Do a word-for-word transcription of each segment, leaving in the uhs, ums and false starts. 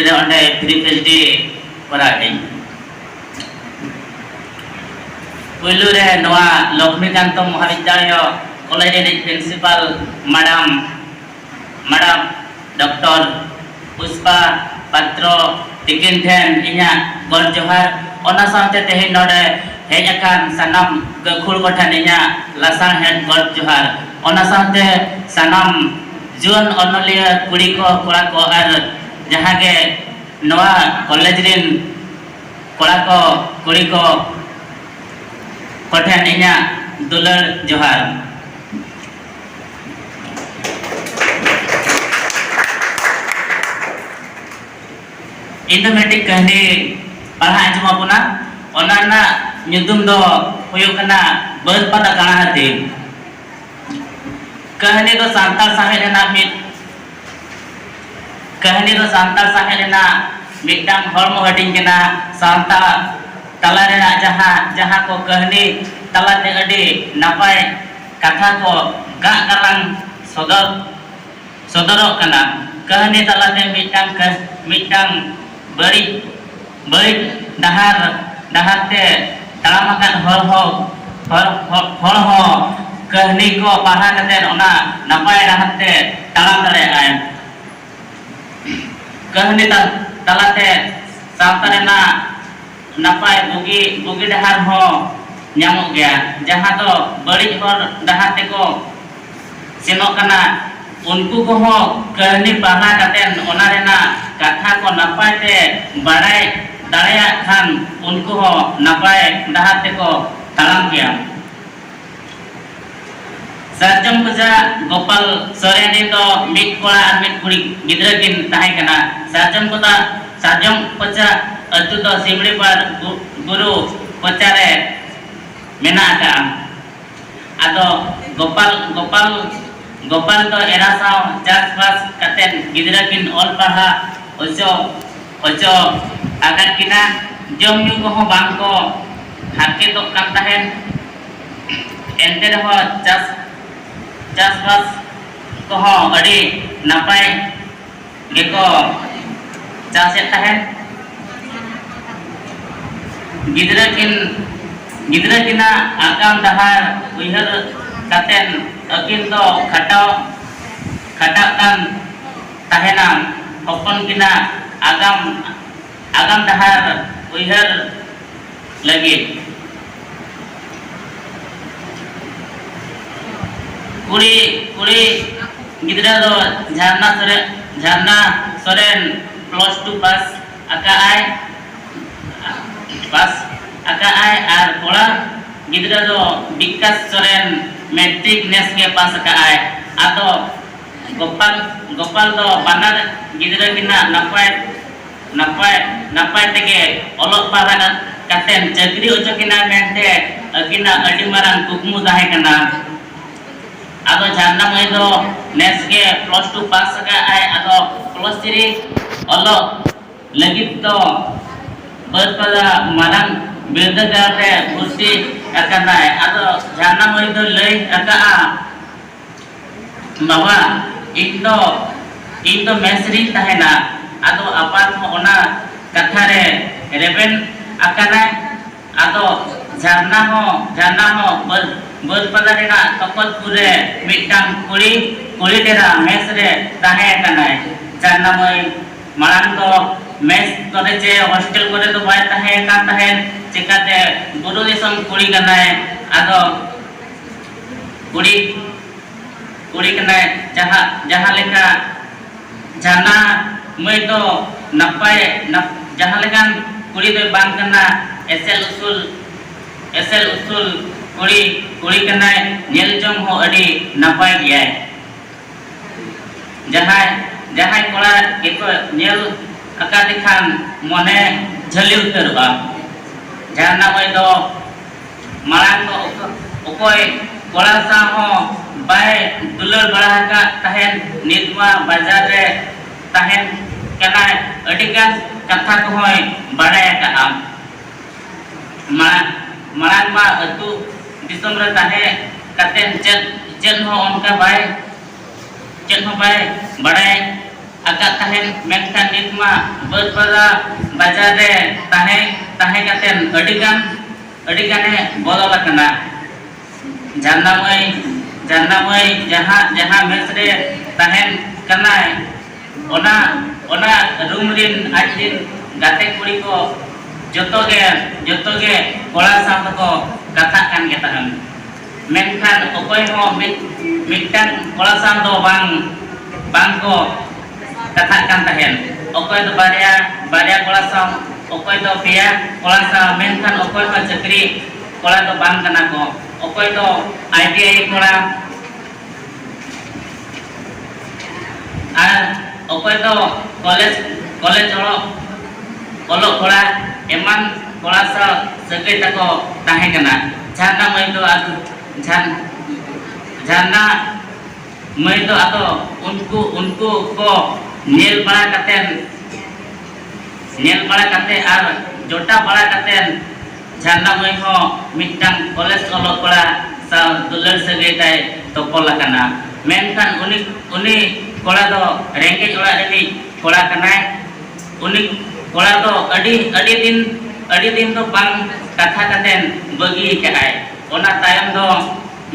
ᱨᱮ ᱚᱸᱰᱮ free P H D ᱠᱚᱨᱟᱣ ᱮᱫᱟᱹᱧ᱾ ᱯᱩᱭᱞᱩ ᱨᱮ ᱱᱚᱣᱟ ᱞᱚᱠᱷᱢᱤᱠᱟᱱᱛᱚ ᱢᱚᱦᱟᱵᱤᱫᱽᱭᱟᱞᱚᱭ ᱠᱚᱞᱮᱡᱽ ᱨᱤᱱᱤᱡ ᱯᱨᱤᱱᱥᱤᱯᱟᱞ ᱢᱮᱰᱟᱢ, ᱢᱮᱰᱟᱢ ᱰᱚᱠᱴᱚᱨ ᱯᱩᱥᱯᱟ ᱯᱟᱛᱨᱚ ᱛᱤᱠᱤᱱ ᱴᱷᱮᱱ ᱤᱧᱟᱹᱜ ᱜᱚᱰ ᱡᱚᱦᱟᱨ, ᱚᱱᱟ ᱥᱟᱶᱛᱮ ᱛᱮᱦᱮᱧ ᱱᱚᱰᱮ ᱦᱮᱡ ᱟᱠᱟᱱ ᱥᱟᱱᱟᱢ ᱜᱟᱹᱠᱷᱩᱲ ᱠᱚᱴᱷᱮᱱ ᱤᱧᱟᱹᱜ ᱞᱟᱥᱟᱲᱦᱮᱫ ᱜᱚᱰ ᱡᱚᱦᱟᱨ, ᱚᱱᱟ ᱥᱟᱶᱛᱮ ᱥᱟᱱᱟᱢ ᱡᱩᱣᱟᱹᱱ ᱚᱱᱚᱞᱤᱭᱟᱹ ᱠᱩᱲᱤ ᱠᱚ, ᱠᱚᱲᱟ ᱠᱚ ᱟᱨ ᱡᱟᱦᱟᱸ ᱜᱮ ᱱᱚᱣᱟ ᱠᱚᱞᱮᱡᱽ ᱨᱤᱱ ᱠᱚᱲᱟ ᱠᱚ, ᱠᱩᱲᱤ ᱠᱚ ᱠᱚᱴᱷᱮᱱ ᱤᱧᱟᱹᱜ ᱫᱩᱞᱟᱹᱲ ᱡᱚᱦᱟᱨ᱾ ᱤᱧ ᱫᱚ ᱢᱤᱫᱴᱤᱡ ᱠᱟᱹᱦᱱᱤ ᱯᱟᱲᱦᱟᱣ ᱟᱸᱡᱚᱢ ᱟᱵᱚᱱᱟ᱾ ᱚᱱᱟ ᱨᱮᱱᱟᱜ ᱧᱩᱛᱩᱢ ᱫᱚ ᱦᱩᱭᱩᱜ ᱠᱟᱱᱟ ᱵᱟᱹᱫᱽ ᱯᱟᱛᱟ ᱠᱟᱬᱟ ᱦᱟᱹᱛᱤ᱾ ᱠᱟᱹᱦᱱᱤ ᱫᱚ ᱥᱟᱱᱛᱟᱲ ᱥᱟᱶᱦᱮᱫ ᱨᱮᱱᱟᱜ ᱢᱤᱫ, ᱠᱟᱹᱦᱱᱤ ᱫᱚ ᱥᱟᱱᱛᱟᱲ ᱥᱟᱶᱦᱮᱫ ᱨᱮᱱᱟᱜ ᱢᱤᱫᱴᱟᱝ ᱦᱚᱲᱢᱚ ᱦᱟᱹᱴᱤᱧ ᱠᱟᱱᱟ᱾ ᱥᱟᱶᱛᱟ ᱛᱟᱞᱟ ᱨᱮᱱᱟᱜ ᱡᱟᱦᱟᱸ, ᱡᱟᱦᱟᱸ ᱠᱚ ᱠᱟᱹᱦᱱᱤ ᱛᱟᱞᱟᱛᱮ ᱟᱹᱰᱤ ᱱᱟᱯᱟᱭ ᱠᱟᱛᱷᱟ ᱠᱚ ᱜᱟᱜ ᱜᱟᱞᱟᱝ ᱥᱚᱫᱚᱨ, ᱥᱚᱫᱚᱨᱚᱜ ᱠᱟᱱᱟ᱾ ᱠᱟᱹᱦᱱᱤ ᱛᱟᱞᱟᱛᱮ ᱢᱤᱫᱴᱟᱝ ᱠᱟᱹ-, ᱢᱤᱫᱴᱟᱝ ᱵᱟᱹᱲᱤᱡ, ᱵᱟᱹᱲᱤᱡ ᱰᱟᱦᱟᱨ, ᱰᱟᱦᱟᱨ ᱛᱮ ᱛᱟᱲᱟᱢ ᱟᱠᱟᱫ ᱦᱚᱲ ᱦᱚᱸ, ᱦᱚᱲ, ᱦᱚᱲ, ᱦᱚᱲ ᱦᱚᱸ ᱠᱟᱹᱦᱱᱤ ᱠᱚ ᱯᱟᱲᱦᱟᱣ ᱠᱟᱛᱮ ᱚᱱᱟ ᱱᱟᱯᱟᱭ ᱰᱟᱦᱟᱨ ᱛᱮ ᱛᱟᱲᱟᱢ ᱫᱟᱲᱮᱭᱟᱜᱼᱟᱭ᱾ ᱠᱟᱹᱦᱱᱤ ᱛᱟ-, ᱛᱟᱞᱟᱛᱮ ᱥᱟᱶᱛᱟ ᱨᱮᱱᱟᱜ ᱱᱟᱯᱟᱭ ᱵᱩᱜᱤ, ᱵᱩᱜᱤ ᱰᱟᱦᱟᱨ ᱦᱚᱸ ᱧᱟᱢᱚᱜ ᱜᱮᱭᱟ᱾ ᱡᱟᱦᱟᱸ ᱫᱚ ᱵᱟᱹᱲᱤᱡ ᱦᱚᱨ ᱰᱟᱦᱟᱨ ᱛᱮᱠᱚ ᱥᱮᱱᱚᱜ ᱠᱟᱱᱟ, ᱩᱱᱠᱩ ᱠᱚᱦᱚᱸ ᱠᱟᱹᱦᱱᱤ ᱯᱟᱲᱦᱟᱣ ᱠᱟᱛᱮ ᱚᱱᱟ ᱨᱮᱱᱟᱜ ᱠᱟᱛᱷᱟ ᱠᱚ ᱱᱟᱯᱟᱭ ᱛᱮ ᱵᱟᱲᱟᱭ ᱫᱟᱲᱮᱭᱟᱜ ᱠᱷᱟᱱ ᱩᱱᱠᱩ ᱦᱚᱸ ᱱᱟᱯᱟᱭ ᱰᱟᱦᱟᱨ ᱛᱮᱠᱚ ᱛᱟᱲᱟᱢ ᱜᱮᱭᱟ᱾ ᱥᱟᱨᱡᱚᱢ ᱠᱚᱪᱟ ᱜᱳᱯᱟᱞ ᱥᱚᱨᱮᱱ ᱨᱮᱱ ᱫᱚ ᱢᱤᱫ ᱠᱚᱲᱟ ᱟᱨ ᱢᱤᱫ ᱠᱩᱲᱤ ᱜᱤᱫᱽᱨᱟᱹ ᱠᱤᱱ ᱛᱟᱦᱮᱸ ᱠᱟᱱᱟ᱾ ᱥᱟᱨᱡᱚᱢ ᱠᱚᱪᱟ, ᱥᱟᱨᱡᱚᱢ ᱠᱚᱪᱟ ᱟᱹᱛᱩ ᱫᱚ ᱥᱤᱢᱲᱤᱯᱟᱲ ᱵᱩ-, ᱵᱩᱨᱩ ᱠᱚᱪᱟ ᱨᱮ ᱢᱮᱱᱟᱜ ᱟᱠᱟᱫᱼᱟ᱾ ᱟᱫᱚ ᱜᱳᱯᱟᱞ, ᱜᱳᱯᱟᱞ, ᱜᱳᱯᱟᱞ ᱫᱚ ᱮᱨᱟ ᱥᱟᱶ ᱪᱟᱥᱵᱟᱥ ᱠᱟᱛᱮ ᱜᱤᱫᱽᱨᱟᱹ ᱠᱤᱱ ᱚᱞ ᱯᱟᱲᱦᱟᱣ ᱦᱚᱪᱚ, ᱦᱚᱪᱚ ᱟᱠᱟᱫ ᱠᱤᱱᱟ᱾ ᱡᱚᱢ ᱧᱩ ᱠᱚᱦᱚᱸ ᱵᱟᱝ ᱠᱚ ᱦᱟᱨᱠᱮᱛᱚᱜ ᱠᱟᱱ ᱛᱟᱦᱮᱸᱫ᱾ ᱮᱱᱛᱮ ᱨᱮᱦᱚᱸ ᱪᱟᱥ, ᱪᱟᱥᱵᱟᱥ ᱠᱚᱦᱚᱸ ᱟᱹᱰᱤ ᱱᱟᱯᱟᱭ ᱜᱮᱠᱚ ᱪᱟᱥᱮᱫ ᱛᱟᱦᱮᱸᱫ᱾ ᱜᱤᱫᱽᱨᱟᱹ ᱠᱤᱱ ᱜᱤᱫᱽᱨᱟᱹ ᱠᱤᱱᱟᱜ ᱟᱜᱟᱢ ᱰᱟᱦᱟᱨ ᱩᱭᱦᱟᱹᱨ ᱠᱟᱛᱮᱱ ᱟᱹᱠᱤᱱ ᱫᱚ ᱠᱷᱟᱴᱟᱣ ᱠᱷᱟᱴᱟᱜ ᱠᱟᱱ ᱛᱟᱦᱮᱱᱟ᱾ ᱦᱚᱯᱚᱱ ᱠᱤᱱᱟᱜ ᱟᱜᱟᱢ ᱟᱜᱟᱢ ᱰᱟᱦᱟᱨ ᱩᱭᱦᱟᱹᱨ ᱞᱟᱹᱜᱤᱫ᱾ ᱠᱩᱲᱤ ᱠᱩᱲᱤ ᱜᱤᱫᱽᱨᱟᱹ ᱫᱚ ᱡᱷᱟᱨᱱᱟ ᱥᱚᱨᱮᱱ ᱡᱷᱟᱨᱱᱟ ᱥᱚᱨᱮᱱ ᱯᱞᱟᱥ ᱴᱩ ᱯᱟᱥ ᱟᱠᱟᱫ ᱟᱭ᱾ ᱯᱟᱥ ᱟᱠᱟᱫ ᱟᱭ᱾ ᱟᱨ ᱠᱚᱲᱟ ᱜᱤᱫᱽᱨᱟᱹ ᱫᱚ ᱵᱤᱠᱟᱥ ᱥᱚᱨᱮᱱ ᱢᱮᱴᱨᱤᱠ ᱱᱮᱥ ᱜᱮ ᱯᱟᱥ ᱟᱠᱟᱫ ᱟᱭ᱾ ᱟᱫᱚ ᱜᱳᱯᱟᱞ ᱜᱳᱯᱟᱞ ᱫᱚ ᱵᱟᱱᱟᱨ ᱜᱤᱫᱽᱨᱟᱹ ᱠᱤᱱᱟᱜ ᱱᱟᱯᱟᱭ ᱱᱟᱯᱟᱭ ᱱᱟᱯᱟᱭ ᱛᱮᱜᱮ ᱚᱞᱚᱜ ᱯᱟᱲᱦᱟᱜ ᱠᱟᱛᱮᱱ ᱪᱟᱹᱠᱨᱤ ᱦᱚᱪᱚ ᱠᱤᱱᱟᱭ ᱢᱮᱱᱛᱮ ᱟᱹᱠᱤᱱᱟᱜ ᱟᱹᱰᱤ ᱢᱟᱨᱟᱝ ᱠᱩᱠᱢᱩ ᱛᱟᱦᱮᱸ ᱠᱟᱱᱟ᱾ ᱟᱫᱚ ᱡᱷᱟᱨᱱᱟ ᱢᱟᱹᱭ ᱫᱚ ᱱᱮᱥ ᱜᱮ ᱯᱞᱟᱥ ᱴᱩ ᱯᱟᱥ ᱟᱠᱟᱫ ᱟᱭ᱾ ᱟᱫᱚ ᱯᱞᱟᱥ ᱛᱷᱨᱤ ᱚᱞᱚᱜ ᱞᱟᱹᱜᱤᱫ ᱫᱚ ᱵᱟᱹᱨᱯᱟᱫᱟ ᱢᱟᱨᱟᱝ ᱵᱤᱨᱫᱟᱹᱜᱟᱲ ᱨᱮ ᱵᱷᱩᱨᱛᱤ ᱟᱠᱟᱱᱟᱭ᱾ ᱟᱫᱚ ᱡᱷᱟᱨᱱᱟ ᱢᱟᱹᱭ ᱫᱚ ᱞᱟᱹᱭ ᱟᱠᱟᱫᱼᱟ, "ᱵᱟᱵᱟ, ᱤᱧ ᱫᱚ ᱤᱧ ᱫᱚ ᱢᱮᱥ ᱨᱤᱧ ᱛᱟᱦᱮᱱᱟ᱾" ᱟᱫᱚ ᱟᱯᱟᱛ ᱦᱚᱸ ᱚᱱᱟ ᱠᱟᱛᱷᱟ ᱨᱮ ᱨᱮᱵᱮᱱ ᱟᱠᱟᱱᱟᱭ᱾ ᱟᱫᱚ ᱡᱷᱟᱨᱱᱟ ᱦᱚᱸ ᱡᱷᱟᱨᱱᱟ ᱦᱚᱸ ᱵᱟᱹᱨ- ᱵᱟᱹᱨᱯᱟᱫᱟ ᱨᱮᱱᱟᱜ ᱛᱚᱠᱚᱛᱯᱩᱨ ᱨᱮ ᱢᱤᱫᱴᱟᱝ ᱠᱩᱲᱤ ᱠᱩᱲᱤ ᱰᱮᱨᱟ ᱢᱮᱥ ᱨᱮ ᱛᱟᱦᱮᱸ ᱠᱟᱱᱟᱭ᱾ ᱡᱷᱟᱨᱱᱟ ᱢᱟᱹᱭ ᱢᱟᱲᱟᱝ ᱫᱚ ᱢᱮᱥ ᱠᱚᱨᱮ ᱪᱮ ᱦᱳᱥᱴᱮᱞ ᱠᱚᱨᱮ ᱫᱚ ᱵᱟᱭ ᱛᱟᱦᱮᱸ ᱠᱟᱱ ᱛᱟᱦᱮᱸᱫ᱾ ᱪᱮᱠᱟᱛᱮ ᱵᱩᱨᱩ ᱫᱤᱥᱚᱢ ᱠᱩᱲᱤ ᱠᱟᱱᱟᱭ᱾ ᱟᱫᱚ ᱠᱩᱲᱤ ᱠᱩᱲᱤ ᱠᱟᱱᱟᱭ᱾ ᱡᱟᱦᱟᱸ ᱡᱟᱦᱟᱸ ᱞᱮᱠᱟ ᱡᱷᱟᱨᱱᱟ ᱢᱟᱹᱭ ᱫᱚ ᱱᱟᱯᱟᱭ ᱱᱟᱯ- ᱡᱟᱦᱟᱸ ᱞᱮᱠᱟᱱ ᱠᱩᱲᱤ ᱫᱚᱭ ᱵᱟᱝ ᱠᱟᱱᱟ᱾ ᱮᱥᱮᱞ ᱩᱥᱩᱞ ᱮᱥᱮᱞ ᱩᱥᱩᱞ ᱠᱩᱲᱤ ᱠᱩᱲᱤ ᱠᱟᱱᱟᱭ᱾ ᱧᱮᱞ ᱡᱚᱝ ᱦᱚᱸ ᱟᱹᱰᱤ ᱱᱟᱯᱟᱭ ᱜᱮᱭᱟᱭ᱾ ᱡᱟᱦᱟᱸᱭ ᱡᱟᱦᱟᱸᱭ ᱠᱚᱲᱟ ᱜᱮᱠᱚ ᱧᱮᱞ ᱟᱠᱟᱫᱮ ᱠᱷᱟᱱ ᱢᱚᱱᱮ ᱡᱷᱟᱹᱞᱤ ᱩᱛᱟᱹᱨᱚᱜᱼᱟ᱾ ᱡᱷᱟᱨᱱᱟ ᱢᱟᱹᱭ ᱫᱚ ᱢᱟᱲᱟᱝ ᱫᱚ ᱚᱠ- ᱚᱠᱚᱭ ᱠᱚᱲᱟ ᱥᱟᱶ ᱦᱚᱸ ᱵᱟᱭ ᱫᱩᱞᱟᱹᱲ ᱵᱟᱲᱟ ᱟᱠᱟᱫ ᱛᱟᱦᱮᱸᱱ᱾ ᱱᱤᱛ ᱢᱟ ᱵᱟᱡᱟᱨ ᱨᱮ ᱛᱟᱦᱮᱸᱱ ᱠᱟᱱᱟᱭ, ᱟᱹᱰᱤᱜᱟᱱ ᱠᱟᱛᱷᱟ ᱠᱚᱦᱚᱸᱭ ᱵᱟᱲᱟᱭ ᱟᱠᱟᱫᱼᱟ᱾ ᱢᱟᱲᱟᱝ ᱢᱟᱲᱟᱝ ᱢᱟ ᱟᱹᱛᱩ ᱫᱤᱥᱚᱢ ᱨᱮ ᱛᱟᱦᱮᱸ ᱠᱟᱛᱮᱫ ᱪᱮᱫ ᱪᱮᱫ ᱦᱚᱸ ᱚᱱᱠᱟ ᱵᱟᱭ ᱪᱮᱫ ᱦᱚᱸ ᱵᱟᱭ ᱵᱟᱲᱟᱭ ᱟᱠᱟᱫ ᱛᱟᱦᱮᱸᱱ, ᱢᱮᱱᱠᱷᱟᱱ ᱱᱤᱛ ᱢᱟ ᱵᱟᱹᱫᱽ ᱵᱟᱡᱟᱨ, ᱵᱟᱡᱟᱨ ᱨᱮ ᱛᱟᱦᱮᱸ, ᱛᱟᱦᱮᱸ ᱠᱟᱛᱮ ᱟᱹᱰᱤ ᱜᱟᱱ, ᱟᱹᱰᱤ ᱜᱟᱱᱮ ᱵᱚᱫᱚᱞ ᱟᱠᱟᱱᱟ᱾ ᱡᱷᱟᱨᱱᱟ ᱢᱟᱹᱭ, ᱡᱷᱟᱨᱱᱟ ᱢᱟᱹᱭ ᱡᱟᱦᱟᱸ, ᱡᱟᱦᱟᱸ ᱢᱮᱥ ᱨᱮ ᱛᱟᱦᱮᱱ ᱠᱟᱱᱟᱭ, ᱚᱱᱟ, ᱚᱱᱟ ᱨᱩᱢ ᱨᱤᱱ ᱟᱡ ᱨᱤᱱ ᱜᱟᱛᱮ ᱠᱩᱲᱤ ᱠᱚ ᱡᱚᱛᱚ ᱜᱮ, ᱡᱚᱛᱚ ᱜᱮ ᱠᱚᱲᱟ ᱥᱟᱶ ᱛᱮᱠᱚ ᱠᱟᱛᱷᱟᱜ ᱠᱟᱱ ᱜᱮ ᱛᱟᱦᱮᱱ᱾ ᱢᱮᱱᱠᱷᱟᱱ ᱚᱠᱚᱭ ᱦᱚᱸ ᱢᱤᱫ, ᱢᱤᱫᱴᱟᱝ ᱠᱚᱲᱟ ᱥᱟᱶ ᱫᱚ ᱵᱟᱝ, ᱵᱟᱝ ᱠᱚ ᱠᱟᱛᱷᱟᱜ ᱠᱟᱱ ᱛᱟᱦᱮᱸᱱ᱾ ᱚᱠᱚᱭ ᱫᱚ ᱵᱟᱨᱭᱟ, ᱵᱟᱨᱭᱟ ᱠᱚᱲᱟ ᱥᱟᱶ, ᱚᱠᱚᱭ ᱫᱚ ᱯᱮᱭᱟ ᱠᱚᱲᱟ ᱥᱟᱶ, ᱢᱮᱱᱠᱷᱟᱱ ᱚᱠᱚᱭ ᱦᱚᱸ ᱪᱟᱹᱠᱨᱤ ᱠᱚᱲᱟ ᱫᱚ ᱵᱟᱝ ᱠᱟᱱᱟ ᱠᱚ᱾ ᱚᱠᱚᱭ ᱫᱚ ᱟᱭ ᱴᱤ ᱟᱭ ᱠᱚᱲᱟ, ᱟᱨ ᱚᱠᱚᱭ ᱫᱚ ᱠᱚᱞᱮᱡᱽ, ᱠᱚᱞᱮᱡᱽ ᱚᱞᱚᱜ, ᱚᱞᱚᱜ ᱠᱚᱲᱟ, ᱮᱢᱟᱱ ᱠᱚᱲᱟ ᱥᱟᱶ ᱥᱟᱹᱜᱟᱹᱭ ᱛᱟᱠᱚ ᱛᱟᱦᱮᱸ ᱠᱟᱱᱟ᱾ ᱡᱷᱟᱨᱱᱟ ᱢᱟᱹᱭ ᱫᱚ ᱟᱫᱚ, ᱡᱷᱟᱨ-, ᱡᱷᱟᱨᱱᱟ ᱢᱟᱹᱭ ᱫᱚ ᱟᱫᱚ ᱩᱱᱠᱩ, ᱩᱱᱠᱩ ᱠᱚ ᱧᱮᱞ ᱵᱟᱲᱟ ᱠᱟᱛᱮᱱ, ᱧᱮᱞ ᱵᱟᱲᱟ ᱠᱟᱛᱮ ᱟᱨ ᱡᱚᱴᱟᱣ ᱵᱟᱲᱟ ᱠᱟᱛᱮ ᱡᱷᱟᱨᱱᱟ ᱢᱟᱹᱭ ᱦᱚᱸ ᱢᱤᱫᱴᱟᱝ ᱠᱚᱞᱮᱡᱽ ᱚᱞᱚᱜ ᱠᱚᱲᱟ ᱥᱟᱶ ᱫᱩᱞᱟᱹᱲ ᱥᱟᱹᱜᱟᱹᱭ ᱛᱟᱭ ᱛᱚᱯᱚᱞ ᱟᱠᱟᱱᱟ᱾ ᱢᱮᱱᱠᱷᱟᱱ ᱩᱱᱤ, ᱩᱱᱤ ᱠᱚᱲᱟ ᱫᱚ ᱨᱮᱸᱜᱮᱡ ᱚᱲᱟᱜ ᱨᱤᱱᱤᱡ ᱠᱚᱲᱟ ᱠᱟᱱᱟᱭ᱾ ᱩᱱᱤ ᱠᱚᱲᱟ ᱫᱚ ᱟᱹᱰᱤ, ᱟᱹᱰᱤ ᱫᱤᱱ, ᱟᱹᱰᱤ ᱫᱤᱱ ᱫᱚ ᱵᱟᱝ ᱠᱟᱛᱷᱟ ᱠᱟᱛᱮ ᱵᱟᱹᱜᱤ ᱟᱠᱟᱫᱟᱭ᱾ ᱚᱱᱟ ᱛᱟᱭᱚᱢ ᱫᱚ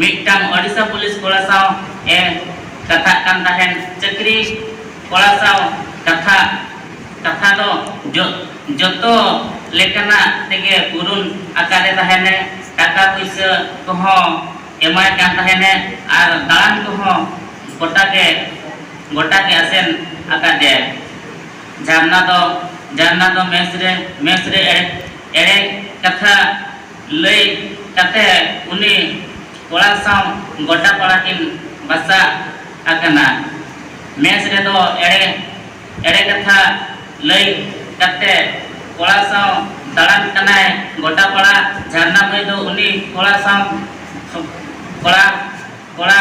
ᱢᱤᱫᱴᱟᱝ ᱳᱰᱤᱥᱟ ᱯᱩᱞᱤᱥ ᱠᱚᱲᱟ ᱥᱟᱶ ᱮ ᱠᱟᱛᱷᱟᱜ ᱠᱟᱱ ᱛᱟᱦᱮᱸᱱ᱾ ᱪᱟᱹᱠᱨᱤ ᱠᱚᱲᱟ ᱥᱟᱶ ᱠᱟᱛᱷᱟ, ᱠᱟᱛᱷᱟ ᱫᱚ ᱡᱚ-, ᱡᱚᱛᱚ ᱞᱮᱠᱟᱱᱟᱜ ᱛᱮᱜᱮ ᱯᱩᱨᱩᱱ ᱟᱠᱟᱫᱮ ᱛᱟᱦᱮᱸᱱᱮ᱾ ᱴᱟᱠᱟ ᱯᱩᱭᱥᱟᱹ ᱠᱚᱦᱚᱸ ᱮᱢᱟᱭ ᱠᱟᱱ ᱛᱟᱦᱮᱸᱱᱮ ᱟᱨ ᱫᱟᱬᱟᱱ ᱠᱚᱦᱚᱸ ᱜᱚᱴᱟ ᱜᱮ, ᱜᱚᱴᱟ ᱜᱮ ᱟᱥᱮᱱ ᱟᱠᱟᱫᱮᱭᱟᱭ᱾ ᱡᱷᱟᱨᱱᱟ ᱫᱚ, ᱡᱷᱟᱨᱱᱟ ᱫᱚ ᱢᱮᱥ ᱨᱮ, ᱢᱮᱥ ᱨᱮ ᱮᱲᱮ, ᱮᱲᱮ ᱠᱟᱛᱷᱟ ᱞᱟᱹᱭ ᱠᱟᱛᱮ ᱩᱱᱤ ᱠᱚᱲᱟ ᱥᱟᱶ ᱜᱚᱴᱟ ᱯᱟᱲᱟ ᱠᱤᱱ ᱵᱟᱥᱟ ᱟᱠᱟᱱᱟ᱾ ᱢᱮᱥ ᱨᱮᱫᱚ ᱮᱲᱮ, ᱮᱲᱮ ᱠᱟᱛᱷᱟ ᱞᱟᱹᱭ ᱠᱟᱛᱮ ᱠᱚᱲᱟ ᱥᱟᱶ ᱫᱟᱬᱟᱱ ᱠᱟᱱᱟᱭ ᱜᱚᱴᱟ ᱯᱟᱲᱟ᱾ ᱡᱷᱟᱨᱱᱟ ᱢᱟᱹᱭ ᱫᱚ ᱩᱱᱤ ᱠᱚᱲᱟ ᱥᱟᱶ, ᱠᱚᱲᱟ, ᱠᱚᱲᱟ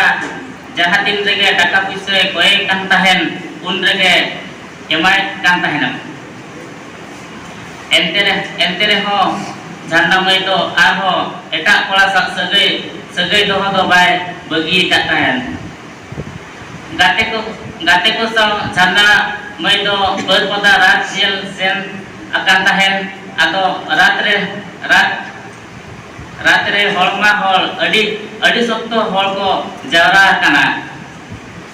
ᱡᱟᱦᱟᱸ ᱛᱤᱱ ᱨᱮᱜᱮ ᱴᱟᱠᱟ ᱯᱩᱭᱥᱟᱹᱭ ᱠᱚᱭᱮ ᱠᱟᱱ ᱛᱟᱦᱮᱱ, ᱩᱱ ᱨᱮᱜᱮ ᱮᱢᱟᱭ ᱠᱟᱱ ᱛᱟᱦᱮᱱᱟ᱾ ᱮᱱᱛᱮ ᱨᱮ-, ᱮᱱᱛᱮ ᱨᱮᱦᱚᱸ ᱡᱷᱟᱨᱱᱟ ᱢᱟᱹᱭ ᱫᱚ ᱟᱨᱦᱚᱸ ᱮᱴᱟᱜ ᱠᱚᱲᱟ ᱥᱟᱶ ᱥᱟᱹᱜᱟᱹᱭ, ᱥᱟᱹᱜᱟᱹᱭ ᱫᱚᱦᱚ ᱫᱚ ᱵᱟᱭ ᱵᱟᱹᱜᱤ ᱟᱠᱟᱫ ᱛᱟᱦᱮᱱ᱾ ᱜᱟᱛᱮ ᱠᱚ, ᱜᱟᱛᱮ ᱠᱚ ᱥᱟᱶ ᱡᱷᱟᱨᱱᱟ ᱢᱟᱹᱭ ᱫᱚ ᱵᱟᱹᱨᱯᱟᱫᱟ ᱨᱟᱛ ᱧᱮᱞ ᱥᱮᱱ ᱟᱠᱟᱱ ᱛᱟᱦᱮᱸᱱ᱾ ᱟᱫᱚ ᱨᱟᱛ ᱨᱮ ᱨᱟᱛ ᱨᱟᱛ ᱨᱮ ᱦᱚᱲ ᱢᱟ ᱦᱚᱲ, ᱟᱹᱰᱤ ᱟᱹᱰᱤ ᱥᱚᱠᱛᱚ ᱦᱚᱲ ᱠᱚ ᱡᱟᱣᱨᱟ ᱟᱠᱟᱱᱟ᱾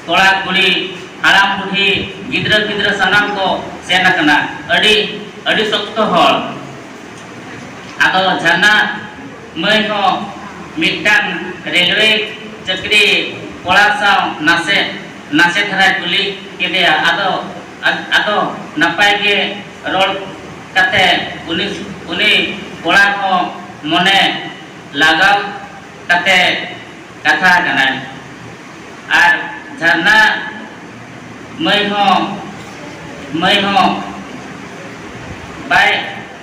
ᱠᱚᱲᱟ ᱠᱩᱲᱤ, ᱦᱟᱲᱟᱢ ᱵᱩᱰᱷᱤ, ᱜᱤᱫᱽᱨᱟᱹ ᱯᱤᱫᱽᱨᱟᱹ ᱥᱟᱱᱟᱢ ᱠᱚ ᱥᱮᱱ ᱟᱠᱟᱱᱟ᱾ ᱟᱹᱰᱤ ᱟᱹᱰᱤ ᱥᱚᱠᱛᱚ ᱦᱚᱲ᱾ ᱟᱫᱚ ᱡᱷᱟᱨᱱᱟ ᱢᱟᱹᱭ ᱦᱚᱸ ᱢᱤᱫᱴᱟᱝ ᱨᱮᱞᱣᱮ ᱪᱟᱹᱠᱨᱤ ᱠᱚᱲᱟ ᱥᱟᱶ ᱱᱟᱥᱮ ᱱᱟᱥᱮ ᱫᱷᱟᱨᱟᱭ ᱠᱩᱞᱤ ᱠᱮᱫᱮᱭᱟ᱾ ᱟᱫᱚ ᱟᱫᱚ ᱱᱟᱯᱟᱭ ᱜᱮ ᱨᱚᱲ ᱠᱟᱛᱮ ᱩᱱᱤ ᱩᱱᱤ ᱠᱚᱲᱟ ᱦᱚᱸ ᱢᱚᱱᱮ ᱞᱟᱜᱟᱣ ᱠᱟᱛᱮ ᱠᱟᱛᱷᱟ ᱠᱟᱱᱟᱭ᱾ ᱟᱨ ᱡᱷᱟᱨᱱᱟ ᱢᱟᱹᱭ ᱦᱚᱸ ᱢᱟᱹᱭ ᱦᱚᱸ ᱵᱟᱭ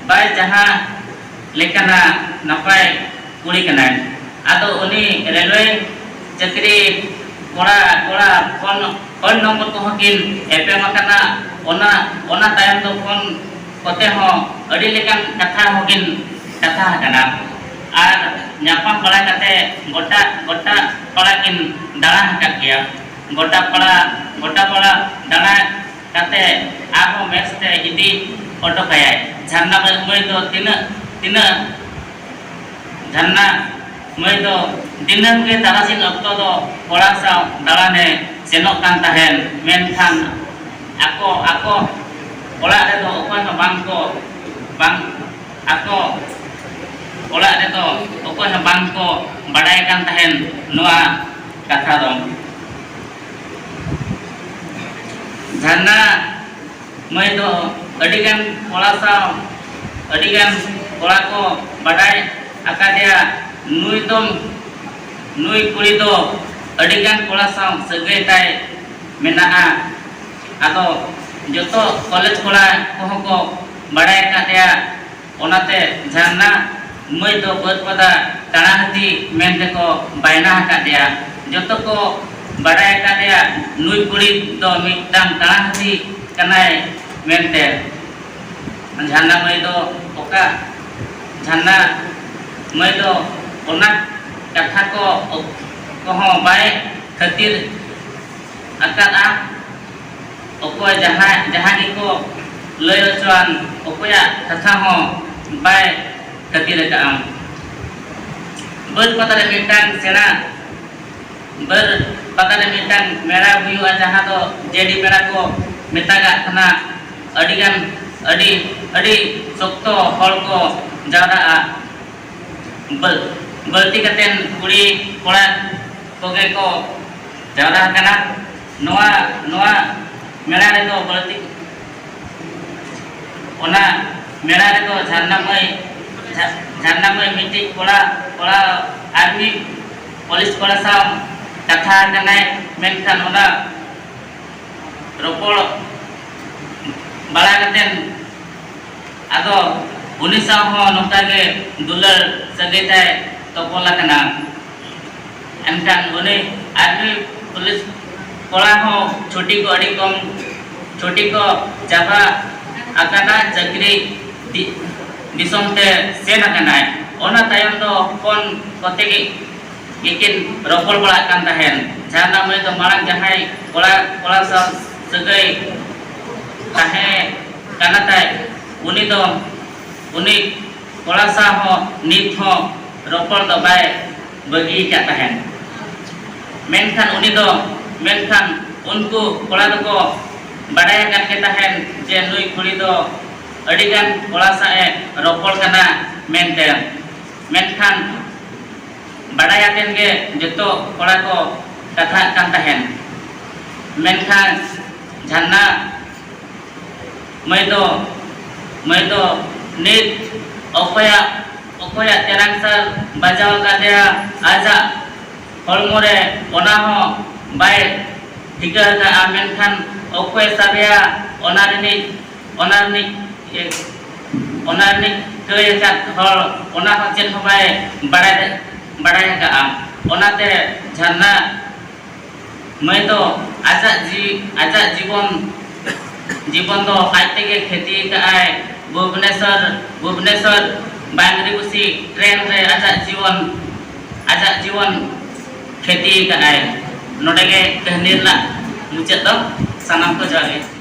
ᱵᱟᱭ ᱡᱟᱦᱟᱸ ᱞᱮᱠᱟᱱᱟ, ᱱᱟᱯᱟᱭ ᱠᱩᱲᱤ ᱠᱟᱱᱟᱭ᱾ ᱟᱫᱚ ᱩᱱᱤ ᱨᱮᱞᱣᱮ ᱪᱟᱹᱠᱨᱤ ᱠᱚᱲᱟ ᱠᱚᱲᱟ ᱯᱷᱳᱱ ᱯᱷᱳᱱ ᱱᱚᱢᱵᱚᱨ ᱠᱚᱦᱚᱸ ᱠᱤᱱ ᱮᱯᱮᱢ ᱟᱠᱟᱱᱟ᱾ ᱚᱱᱟ ᱚᱱᱟ ᱛᱟᱭᱚᱢ ᱫᱚ ᱯᱷᱳᱱ ᱠᱚᱛᱮ ᱦᱚᱸ ᱟᱹᱰᱤ ᱞᱮᱠᱟᱱ ᱠᱟᱛᱷᱟ ᱦᱚᱸᱠᱤᱱ ᱠᱟᱛᱷᱟ ᱟᱠᱟᱱᱟ᱾ ᱟᱨ ᱧᱟᱯᱟᱢ ᱵᱟᱲᱟ ᱠᱟᱛᱮ ᱜᱚᱴᱟ ᱜᱚᱴᱟ ᱯᱟᱲᱟ ᱠᱤᱱ ᱫᱟᱬᱟ ᱟᱠᱟᱫ ᱜᱮᱭᱟ᱾ ᱜᱚᱴᱟ ᱯᱟᱲᱟ ᱜᱚᱴᱟ ᱯᱟᱲᱟ ᱫᱟᱬᱟ ᱠᱟᱛᱮ ᱟᱨᱦᱚᱸ ᱢᱮᱥ ᱛᱮ ᱤᱫᱤ ᱚᱴᱚ ᱠᱟᱭᱟᱭ᱾ ᱡᱷᱟᱨᱱᱟ ᱢᱟᱹᱭ ᱫᱚ ᱛᱤᱱᱟᱹᱜ ᱛᱤᱱᱟᱹᱜ ᱡᱷᱟᱨᱱᱟ ᱢᱟᱹᱭ ᱫᱚ ᱫᱤᱱᱟᱹᱢ ᱜᱮ ᱛᱟᱨᱟᱥᱤᱧ ᱚᱠᱛᱚ ᱫᱚ ᱠᱚᱲᱟ ᱥᱟᱶ ᱫᱟᱬᱟᱱᱮ ᱥᱮᱱᱚᱜ ᱠᱟᱱ ᱛᱟᱦᱮᱸᱱ᱾ ᱢᱮᱱᱠᱷᱟᱱ ᱟᱠᱚ ᱟᱠᱚ ᱚᱲᱟᱜ ᱨᱮᱫᱚ ᱚᱠᱚᱭ ᱦᱚᱸ ᱵᱟᱝ ᱠᱚ ᱵᱟᱝ ᱟᱠᱚ ᱚᱲᱟᱜ ᱨᱮᱫᱚ ᱚᱠᱚᱭ ᱦᱚᱸ ᱵᱟᱝ ᱠᱚ ᱵᱟᱰᱟᱭ ᱠᱟᱱ ᱛᱟᱦᱮᱸᱱ ᱱᱚᱣᱟ ᱠᱟᱛᱷᱟ ᱫᱚ᱾ ᱡᱷᱟᱨᱱᱟ ᱢᱟᱹᱭ ᱫᱚ ᱟᱹᱰᱤᱜᱟᱱ ᱠᱚᱲᱟ ᱥᱟᱶ ᱟᱹᱰᱤᱜᱟᱱ ᱠᱚᱲᱟ ᱠᱚ ᱵᱟᱰᱟᱭ ᱟᱠᱟᱫᱮᱭᱟ᱾ ᱱᱩᱭ ᱫᱚ ᱱᱩᱭ ᱠᱩᱲᱤ ᱫᱚ ᱟᱹᱰᱤᱜᱟᱱ ᱠᱚᱲᱟ ᱥᱟᱶ ᱥᱟᱹᱜᱟᱹᱭ ᱛᱟᱭ ᱢᱮᱱᱟᱜᱼᱟ᱾ ᱟᱫᱚ ᱡᱚᱛᱚ ᱠᱚᱞᱮᱡᱽ ᱠᱚᱲᱟ ᱠᱚᱦᱚᱸ ᱠᱚ ᱵᱟᱰᱟᱭ ᱟᱠᱟᱫᱮᱭᱟ᱾ ᱚᱱᱟᱛᱮ ᱡᱷᱟᱨᱱᱟ ᱢᱟᱹᱭ ᱫᱚ ᱵᱟᱹᱨᱯᱟᱫᱟ ᱠᱟᱬᱟᱦᱟᱹᱛᱤ ᱢᱮᱱᱛᱮ ᱠᱚ ᱵᱟᱭᱱᱟ ᱟᱠᱟᱫᱮᱭᱟ᱾ ᱡᱚᱛᱚ ᱠᱚ ᱵᱟᱰᱟᱭ ᱟᱠᱟᱫᱮᱭᱟ ᱱᱩᱭ ᱠᱩᱲᱤ ᱫᱚ ᱢᱤᱫᱴᱟᱝ ᱠᱟᱬᱟᱦᱟᱹᱛᱤ ᱠᱟᱱᱟᱭ ᱢᱮᱱᱛᱮ᱾ ᱡᱷᱟᱨᱱᱟ ᱢᱟᱹᱭ ᱫᱚ ᱚᱠᱟ ᱡᱷᱟᱨᱱᱟ ᱢᱟᱹᱭ ᱫᱚ ᱚᱱᱟ ᱠᱟᱛᱷᱟ ᱠᱚ ᱠᱚᱦᱚᱸ ᱵᱟᱭ ᱠᱷᱟᱹᱛᱤᱨ ᱟᱠᱟᱫᱼᱟ᱾ ᱚᱠᱚᱭ ᱡᱟᱦᱟᱸ ᱡᱟᱦᱟᱸ ᱜᱮᱠᱚ ᱞᱟᱹᱭ ᱦᱚᱪᱚᱣᱟᱱ, ᱚᱠᱚᱭᱟᱜ ᱠᱟᱛᱷᱟ ᱦᱚᱸ ᱵᱟᱭ ᱠᱷᱟᱹᱛᱤᱨ ᱟᱠᱟᱫᱼᱟ᱾ ᱵᱟᱹᱫᱽ ᱯᱟᱛᱟ ᱨᱮ ᱢᱤᱫᱴᱟᱝ ᱥᱮᱬᱟ ᱵᱟᱹᱫᱽ ᱯᱟᱛᱟ ᱨᱮ ᱢᱤᱫᱴᱟᱝ ᱢᱮᱞᱟ ᱦᱩᱭᱩᱜᱼᱟ, ᱡᱟᱦᱟᱸ ᱫᱚ ᱡᱮᱰᱤ ᱢᱮᱞᱟ ᱠᱚ ᱢᱮᱛᱟᱜᱟᱜ ᱠᱟᱱᱟ᱾ ᱟᱹᱰᱤᱜᱟᱱ ᱟᱹᱰᱤ ᱟᱹᱰᱤ ᱥᱚᱠᱛᱚ ᱦᱚᱲ ᱠᱚ ᱡᱟᱣᱨᱟᱜᱼᱟ᱾ ᱵᱟᱹ- ᱵᱟᱹᱲᱛᱤ ᱠᱟᱛᱮᱱ ᱠᱩᱲᱤ ᱠᱚᱲᱟ ᱠᱚᱜᱮ ᱠᱚ ᱡᱟᱣᱨᱟ ᱟᱠᱟᱱᱟ᱾ ᱱᱚᱣᱟ ᱱᱚᱣᱟ ᱢᱮᱞᱟ ᱨᱮᱫᱚ ᱵᱟᱹᱲᱛᱤ ᱚᱱᱟ ᱢᱮᱞᱟ ᱨᱮᱫᱚ ᱡᱷᱟᱨᱱᱟ ᱢᱟᱹᱭ ᱡᱷᱟ- ᱡᱷᱟᱨᱱᱟ ᱢᱟᱹᱭ ᱢᱤᱫᱴᱤᱡ ᱠᱚᱲᱟ ᱠᱚᱲᱟ ᱟᱨᱢᱤ ᱯᱩᱞᱤᱥ ᱠᱚᱲᱟ ᱥᱟᱶ ᱠᱟᱛᱷᱟ ᱟᱠᱟᱱᱟᱭ᱾ ᱢᱮᱱᱠᱷᱟᱱ ᱚᱱᱟ ᱨᱚᱯᱚᱲ ᱵᱟᱲᱟ ᱠᱟᱛᱮᱱ ᱟᱫᱚ ᱩᱱᱤ ᱥᱟᱶ ᱦᱚᱸ ᱱᱚᱝᱠᱟ ᱜᱮ ᱫᱩᱞᱟᱹᱲ ᱥᱟᱹᱜᱟᱹᱭ ᱛᱟᱭ ᱛᱚᱯᱚᱞ ᱟᱠᱟᱱᱟ᱾ ᱮᱱᱠᱷᱟᱱ ᱩᱱᱤ ᱟᱨᱢᱤ ᱯᱩᱞᱤᱥ ᱠᱚᱲᱟ ᱦᱚᱸ ᱪᱷᱩᱴᱤ ᱠᱚ ᱟᱹᱰᱤ ᱠᱚᱢ, ᱪᱷᱩᱴᱤ ᱠᱚ ᱪᱟᱵᱟ ᱟᱠᱟᱱᱟ, ᱪᱟᱹᱠᱨᱤ ᱫᱤ- ᱫᱤᱥᱚᱢ ᱛᱮ ᱥᱮᱱ ᱟᱠᱟᱱᱟᱭ᱾ ᱚᱱᱟ ᱛᱟᱭᱚᱢ ᱫᱚ ᱯᱷᱳᱱ ᱠᱚᱛᱮ ᱜᱮ ᱜᱮᱠᱤᱱ ᱨᱚᱯᱚᱲ ᱵᱟᱲᱟᱜ ᱠᱟᱱ ᱛᱟᱦᱮᱸᱱ᱾ ᱡᱷᱟᱨᱱᱟ ᱢᱟᱹᱭ ᱫᱚ ᱢᱟᱲᱟᱝ ᱡᱟᱦᱟᱸᱭ ᱠᱚᱲᱟ ᱠᱚᱲᱟ ᱥᱟᱶ ᱥᱟᱹᱜᱟᱹᱭ ᱛᱟᱦᱮᱸ ᱠᱟᱱᱟ ᱛᱟᱭ, ᱩᱱᱤ ᱫᱚ ᱩᱱᱤ ᱠᱚᱲᱟ ᱥᱟᱶ ᱦᱚᱸ ᱱᱤᱛ ᱦᱚᱸ ᱨᱚᱯᱚᱲ ᱫᱚ ᱵᱟᱭ ᱵᱟᱹᱜᱤ ᱟᱠᱟᱫ ᱛᱟᱦᱮᱸᱱ᱾ ᱢᱮᱱᱠᱷᱟᱱ ᱩᱱᱤ ᱫᱚ ᱢᱮᱱᱠᱷᱟᱱ ᱩᱱᱠᱩ ᱠᱚᱲᱟ ᱫᱚᱠᱚ ᱵᱟᱰᱟᱭ ᱟᱠᱟᱫ ᱜᱮ ᱛᱟᱦᱮᱸᱱ ᱡᱮ ᱱᱩᱭ ᱠᱩᱲᱤ ᱫᱚ ᱟᱹᱰᱤᱜᱟᱱ ᱠᱚᱲᱟ ᱥᱟᱶ ᱮ ᱨᱚᱯᱚᱲ ᱠᱟᱱᱟ ᱢᱮᱱᱛᱮ᱾ ᱢᱮᱱᱠᱷᱟᱱ ᱵᱟᱰᱟᱭ ᱟᱛᱮᱱ ᱜᱮ ᱡᱚᱛᱚ ᱠᱚᱲᱟ ᱠᱚ ᱠᱟᱛᱷᱟᱜ ᱠᱟᱱ ᱛᱟᱦᱮᱸᱱ᱾ ᱢᱮᱱᱠᱷᱟᱱ ᱡᱷᱟᱨᱱᱟ ᱢᱟᱹᱭ ᱫᱚ ᱢᱟᱹᱭ ᱫᱚ ᱱᱤᱛ ᱚᱠᱚᱭᱟᱜ ᱚᱠᱚᱭᱟᱜ ᱛᱮᱨᱟᱝ ᱥᱟᱨ ᱵᱟᱡᱟᱣ ᱟᱠᱟᱫᱮᱭᱟ, ᱟᱡᱟᱜ ᱦᱚᱲᱢᱚ ᱨᱮ ᱚᱱᱟ ᱦᱚᱸ ᱵᱟᱭ ᱴᱷᱤᱠᱟᱹ ᱟᱠᱟᱫᱼᱟ᱾ ᱢᱮᱱᱠᱷᱟᱱ ᱚᱠᱚᱭ ᱥᱟᱵᱮᱭᱟ, ᱚᱱᱟ ᱨᱤᱱᱤᱡ ᱚᱱᱟ ᱨᱤᱱᱤᱡ ᱚᱱᱟ ᱨᱤᱱᱤᱡ ᱠᱟᱹᱭ ᱟᱠᱟᱫ ᱦᱚᱲ ᱚᱱᱟ ᱦᱚᱸ ᱪᱮᱫ ᱦᱚᱸ ᱵᱟᱭ ᱵᱟᱲᱟᱭ ᱵᱟᱲᱟᱭ ᱟᱠᱟᱫᱼᱟ᱾ ᱚᱱᱟᱛᱮ ᱡᱷᱟᱨᱱᱟ ᱢᱟᱹᱭ ᱫᱚ ᱟᱡᱟᱜ ᱡᱤᱣᱤ ᱟᱡᱟᱜ ᱡᱤᱵᱚᱱ ᱡᱤᱵᱚᱱ ᱫᱚ ᱟᱡ ᱛᱮᱜᱮ ᱠᱷᱮᱛᱤ ᱟᱠᱟᱫᱼᱟᱭ᱾ ᱵᱷᱩᱵᱽᱱᱮᱥᱚᱨ ᱵᱷᱩᱵᱽᱱᱮᱥᱚᱨ ᱵᱟᱝᱨᱤᱯᱚᱥᱤ ᱴᱨᱮᱱ ᱨᱮ ᱟᱡᱟᱜ ᱡᱤᱵᱚᱱ ᱟᱡᱟᱜ ᱡᱤᱵᱚᱱ ᱠᱷᱮᱛᱤ ᱟᱠᱟᱫᱼᱟᱭ᱾ ᱱᱚᱰᱮ ᱜᱮ ᱠᱟᱹᱦᱱᱤ ᱨᱮᱱᱟᱜ ᱢᱩᱪᱟᱹᱫ ᱫᱚ᱾ ᱥᱟᱱᱟᱢ ᱠᱚ ᱡᱚᱦᱟᱨ ᱜᱮ᱾